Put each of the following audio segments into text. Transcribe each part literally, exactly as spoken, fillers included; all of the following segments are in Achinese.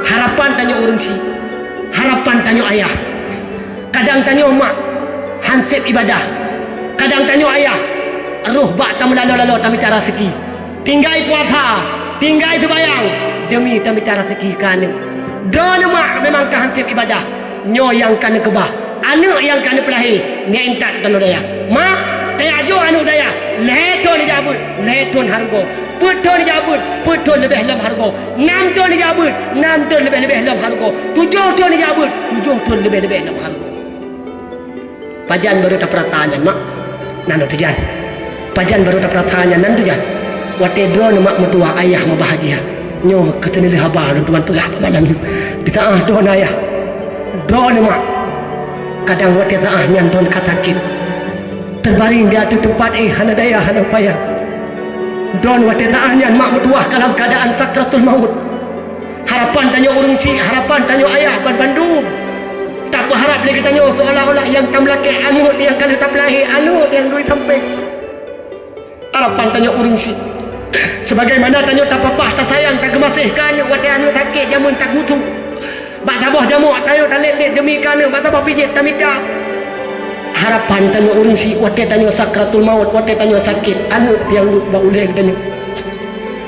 Harapan tanyoe ureuëng syiek, harapan tanyoe ayah. Kadang tanyoe mak han sép ibadah. Kadang tanyoe ayah roh bak tameulalô-lalô tamita raseuki. Tinggai puasa, tinggai seumayang deumi tamita raseuki keu aneuëk. Droeneuh mak memang ka han sép ibadah. Nyoe nyang ka neukeubah, aneuëk nyang ka neupeulahé, nyan intat keunoe dayah. Mak, tajak jok aneuëk dayah, lhée thon neujak beuet, lhée thon hareugo. Peuet thon neujak beuet, peuet thon leubeh lom hareugo. Nam thon neujak beuet, nam thon leubeh-leubeh lom hareugo. Tujoh thon neujak beuet, tujoh thon leubeh-leubeh lom hareugo. Pajan barô tapeurasa nyan, mak? Nan teujan. Pajan barô tapeurasa nyan, nan teujan. Watée droeneuh mak meutuwah, ayah meubahagia. Nyoe keuh teuneulheueh haba lôn tuan peugah bak malam nyoe. Di saát droeneuh ayah, droeneuh mak, kadang watée saát nyan droeneuh ka sakét. Teubaring di ateueh teumpat éh, hana daya, hana upaya. Droeneuh watée saát nyan mak meutuwah ka lam keuadaan sakratul maut. Harapan tanyoe ureuëng syiek, harapan tanyoe ayah ban bandum. Tapeuharab lé geutanyoe seolah-olah nyang tameulakée aneuëk nyang ka lheueh tapeulahé, aneuëk nyang dui sampéng. Harapan tanyoe ureuëng syiek, sebagaimana tanyoe tapapah, tasayang, tageumaséh keu aneuëk watée aneuëk sakét jameun tagusu. Bak saboh jamok tanyoe talét-lét deumi keu aneuëk, bak saboh pijét tamita. Harapan tanyoe ureuëng syiek watée tanyoe sakratul maut, watée tanyoe sakét, aneuëk nyang duek bak ulée geutanyoe.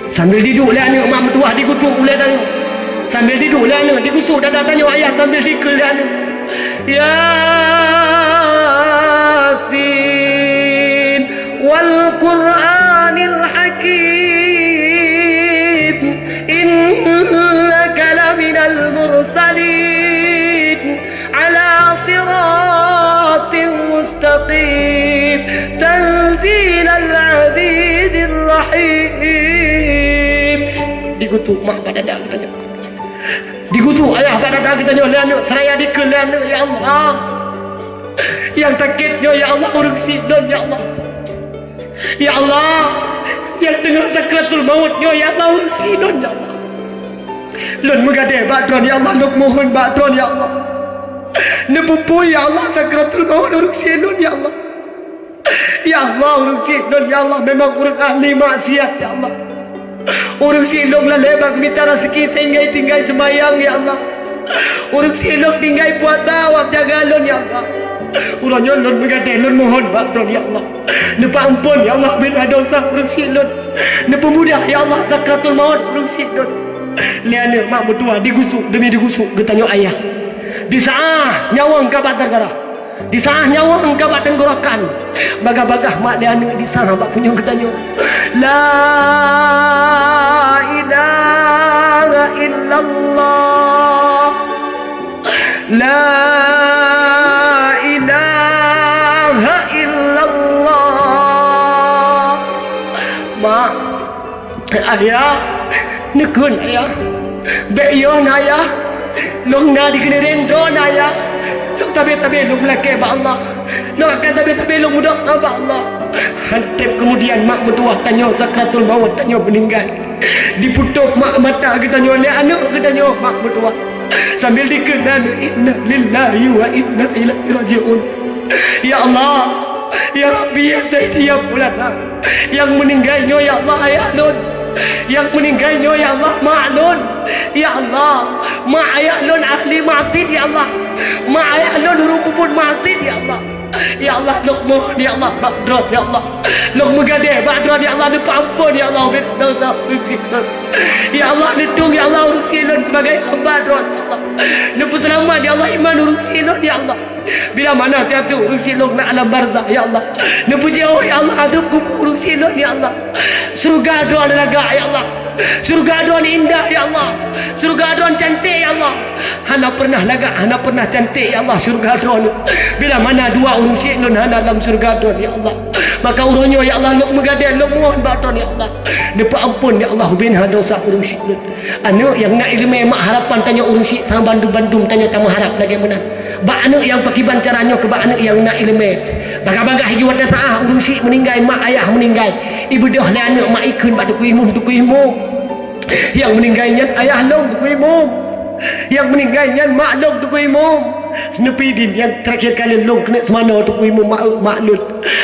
Sambil diduek lé aneuëk mak meutuwah, digusok ulée tanyoe. Sambil diduek lé aneuëk, digusok dada tanyoe ayah sambil dikeue lé aneuëk. Yasin, wal Qur'anil Hakim, innaka laminal mursalin. Ala siratin mustaqim, tanzilal azizir rahim. Digusok mak bak dada geutanyoe. Digusok ayah bak dada geutanyoe lé aneuëk, seraya dikeue lé aneuëk, ya Allah. Nyang sakét nyoe, ya Allah, ureuëng syiek lôn, ya Allah. Ya Allah, nyang teungoh sakratul maut nyoe, ya Allah, ureuëng syiek lôn, ya Allah. Lôn meugadée bak Droen, ya Allah, lôn mohon bak Droen, ya Allah. Neupeuphon, ya Allah, sakratul maut ureuëng syiek lôn, ya Allah. Ya Allah, ureuëng syiek lôn, ya Allah, memang ureuëng ahli maksiat, ya Allah. Ureuëng syiek lôn lalée bak mita raseuki sehingga tinggai seumayang, ya Allah. Ureuëng syiek lôn tinggai puasa, wab jaga lôn, ya Allah. Uroe nyoe lôn meugadée, lôn mohon bak Droen, ya Allah. Neupeuamphon, ya Allah, beuna desya ureuëng syiek lôn. Neupeumudah, ya Allah, sakratul maut ureuëng syiek lôn. Lé aneuëk mak meutuwah digusok, deumi digusok geutanyoe ayah. Di saát nyawöng ka bak gargara. Di saát nyawöng ka bak teunggorokan, bagah-bagah mak lé aneuëk di saát bak punyueng geutanyoe. La ilaha illallah. La ilaha illallah. Mak, Ayah, neukheun ayah. Bék yon ayah. Lôn na di keuneuren droen ayah. Lôn tabé-tabé lôn meulakée bak Allah. Lôn akan tabé-tabé lôn meudoá bak Allah. Hanteb keumudian mak meutuwah tanyoe sakratul maut, tanyoe meuninggai. Dipeutôb mak mata geutanyoe lé aneuëk geutanyoe mak meutuwah. Sambil dikheun aneuëk, "Inna lillahi wa inna ilaihi raji'un." Ya Allah, ya Rabbi, ya Sayyidi, ya Maulana. Nyang meuninggai nyoe, ya Allah, ayah lôn. Nyang meuninggai nyoe, ya Allah, mak lôn. Ya Allah, mak ayah lôn ahli maksiat, ya Allah. Mak ayah lôn ureuëng peubuet maksiat, ya Allah. Ya Allah, lôn mohon, ya Allah, bak Droen, ya Allah. Lôn meugadée bak Droen, ya Allah, neupeuamphon, ya Allah, ubit desya ureuëng syiek lôn. Ya Allah, neutueng, ya Allah, ureuëng syiek lôn sebagai hamba Droen, ya Allah. Neupeuseulamat, ya Allah, iman ureuëng syiek lôn, ya Allah. Bila mana siat ureuëng syiek lôn na alam barzakh, ya Allah. Neupeujeuet, ya Allah, azab kubur ureuëng syiek lôn, ya Allah. Syeuruga Droen lagak, ya Allah. Syeuruga Droen indah, ya Allah. Syeuruga Droen cantik, ya Allah. Hana pernah lagak, hana pernah cantik, ya Allah, syeuruga Droen. Bila mana dua ureuëng syiek lôn hana lam syeuruga Droen, ya Allah. Maka uroe nyoe, ya Allah, lôn meugadée, lôn mohon bak Droen, ya Allah. Neupeuamphon, ya Allah, ubena desya ureuëng syiek lôn. Aneuëk nyang na iéleumé, mak, harapan tanyoe ureuëng syiek, sang bandum-bandum tanyoe tameuharab lagée meunan. Bak aneuëk nyang pakriban cara nyoe keu bak aneuëk nyang na iéleumé. Bagah-bagah jih watée saát ureuëng syiek meuninggai, mak ayah meuninggai, ibeudôh lé aneuëk mak ikheun bak teungku imum, "Teungku imum, nyang meuninggai nyan ayah lôn, teungku imum. Nyang meuninggai nyan mak lôn, teungku imum. Neupeudin nyang terakhir kali lôn keuneuk seumanoe Teungku Imum mak, mak lôn.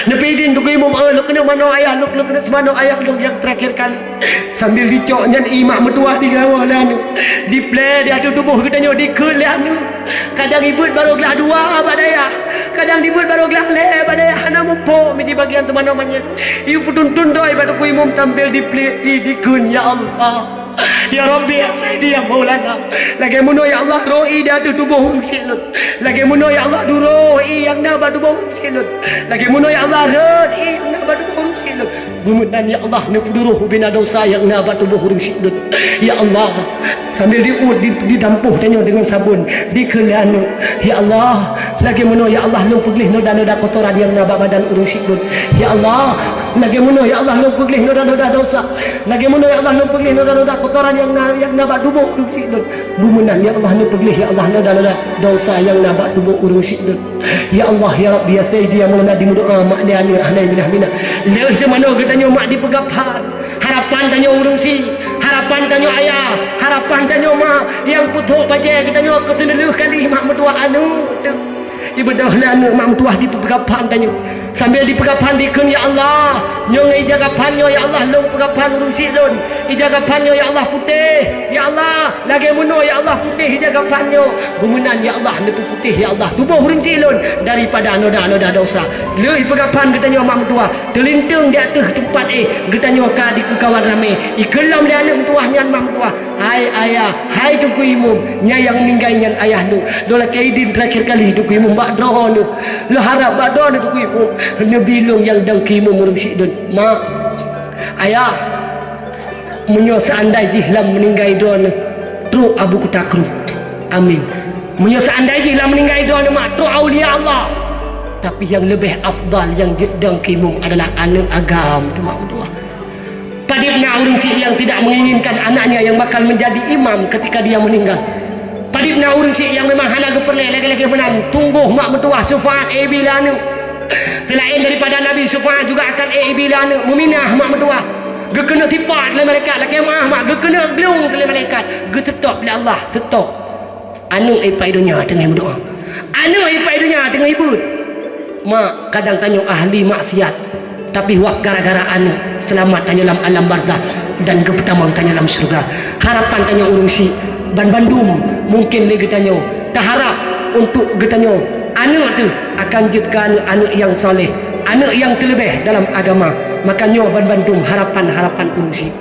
Neupeudin Teungku Imum, eh, lôn keuneuk manoe ayah lôn, lôn keuneuk seumanoe ayah lôn nyang terakhir kali. Sambil dicok nyan ié mak meutuwah digawa lé aneuk. Diplé di ateueh tuboh geutanyoe dikeue lé aneuk. Kadang ibeuet barô glah dua bak dayah. Kadang dibeuet barô glah lhée bak dayah. Hana muphom di bagian teumanoe manyét. Ié peutuntun doi bak Teungku Imum sambil diplé ié dikeue, ya Allah. Ya Rabbi, ya Sayyidi, ya Maulana. Lagée meunoe ya Allah rhot ié di ateueh tuboh ureuëng syik lôn. Lagée meunoe ya Allah duroh ié nyang na bak tuboh ureuëng syik lôn. Lagée meunoe ya Allah rhot ié nyang na bak tuboh ureuëng syik lôn. Beumeunan ya Allah neupeuduroh ubena desya nyang na bak tuboh ureuëng syik lôn. Ya Allah, sambil diuet di, didampôh tanyoe deungon sabon, dikeue lé aneuk. Ya Allah, lagée meunoe ya Allah lôn peugleh noda-noda kotoran nyang na bak badan ureuëng syik lôn. Ya Allah, lagée meunoe ya Allah lôn peugleh noda-noda desya. Lagée meunoe ya Allah lôn peugleh noda-noda kotoran nyang na, nyang na bak tuboh ureuëng syik lôn. Beumeunan ya Allah lôn peugleh ya Allah noda-noda desya nyang na bak tuboh ureuëng syik lôn. Ya Allah, ya Rabbi, ya Sayyidi, ya Maulana, dimeudoa mak lé aneuk hana minah-minah. Lheueh teumanoe geutanyoe mak dipeugah phan. Harapan tanyoe ureuëng syik, harapan tanyoe ayah, harapan tanyoe mak nyang peutrok bajée geutanyoe keu seuneulheueh kali mak meutuwah aneuk teuh. Ibeudôh lé aneuk mak meutuwah dipeugah phan tanyoe. Sambil dipeugah phan dikeue, ya Allah, nyoe ngon ija gaphan nyoe ya Allah lôn peugah phan ureuëng syik lôn. Ija gaphan nyoe ya Allah putéh. Ya Allah, lagée meunoe ya Allah putéh ija gaphan nyoe. Beumeunan ya Allah neupeuputéh ya Allah tuboh ureuëng syik lôn daripada noda-noda desya. Lheueh peugah phan geutanyoe mak meutuwah, teulinteung di ateueh teumpat éh geutanyoe ka dikeukawan ramé. Ikeulom lé aneuk meutuwah nyan mak meutuwah. Hai ayah, hai Teungku Imum, nyan nyang meuninggai nyan ayah lôn. Lôn lakée idin terakhir kali Teungku Imum bak droeneuh. Lôn harab bak droeneuh Teungku Imum, neubi lôn nyang dong keu imum ureuëng syik lôn. Mak, ayah, meunyoe seandai jih lam meuninggai droeneuh trok Abu Kuta Kru, amin. Meunyoe seandai jih lam meuninggai droeneuh mak trok aulia Allah, tapi nyang leubeh afdal nyang jeuet dong keu imum adalah aneuk agam teuh mak meutuwah. Padub na ureuëng syik nyang tidak menginginkan anaknya yang bakal menjadi imam ketika dia meninggal? Padub na ureuëng syik nyang memang hana geupeureulée lagée-lagée meunan, tunggoh mak meutuwah syufaat éh bi lé aneuk. Selain daripada Nabi, syufaat juga akan éh bi lé aneuk, meuminah mak meutuwah. Geukeuneuk sipat lé malaikat, lakée meuah mak, geukeuneuk glung lé malaikat, geuseutop lé Allah, seutop. Aneuk ipai donya teungoh meudoa. Aneuk ipai donya teungoh ibeuet. Mak, kadang tanyoe ahli maksiat, tapi wak gara-gara aneuk seulamat tanyoe lam alam barzakh dan geupeutamong tanyoe lam syeuruga. Harapan tanyoe ureuëng syik ban bandum mungken lé geutanyoe taharab untuk geutanyoe aneuk teuh akan jeuet keu aneuk-aneuk nyang saleh, aneuk nyang teuleubeh dalam agama. Maka nyoe ban bandum harapan-harapan ureuëng syik.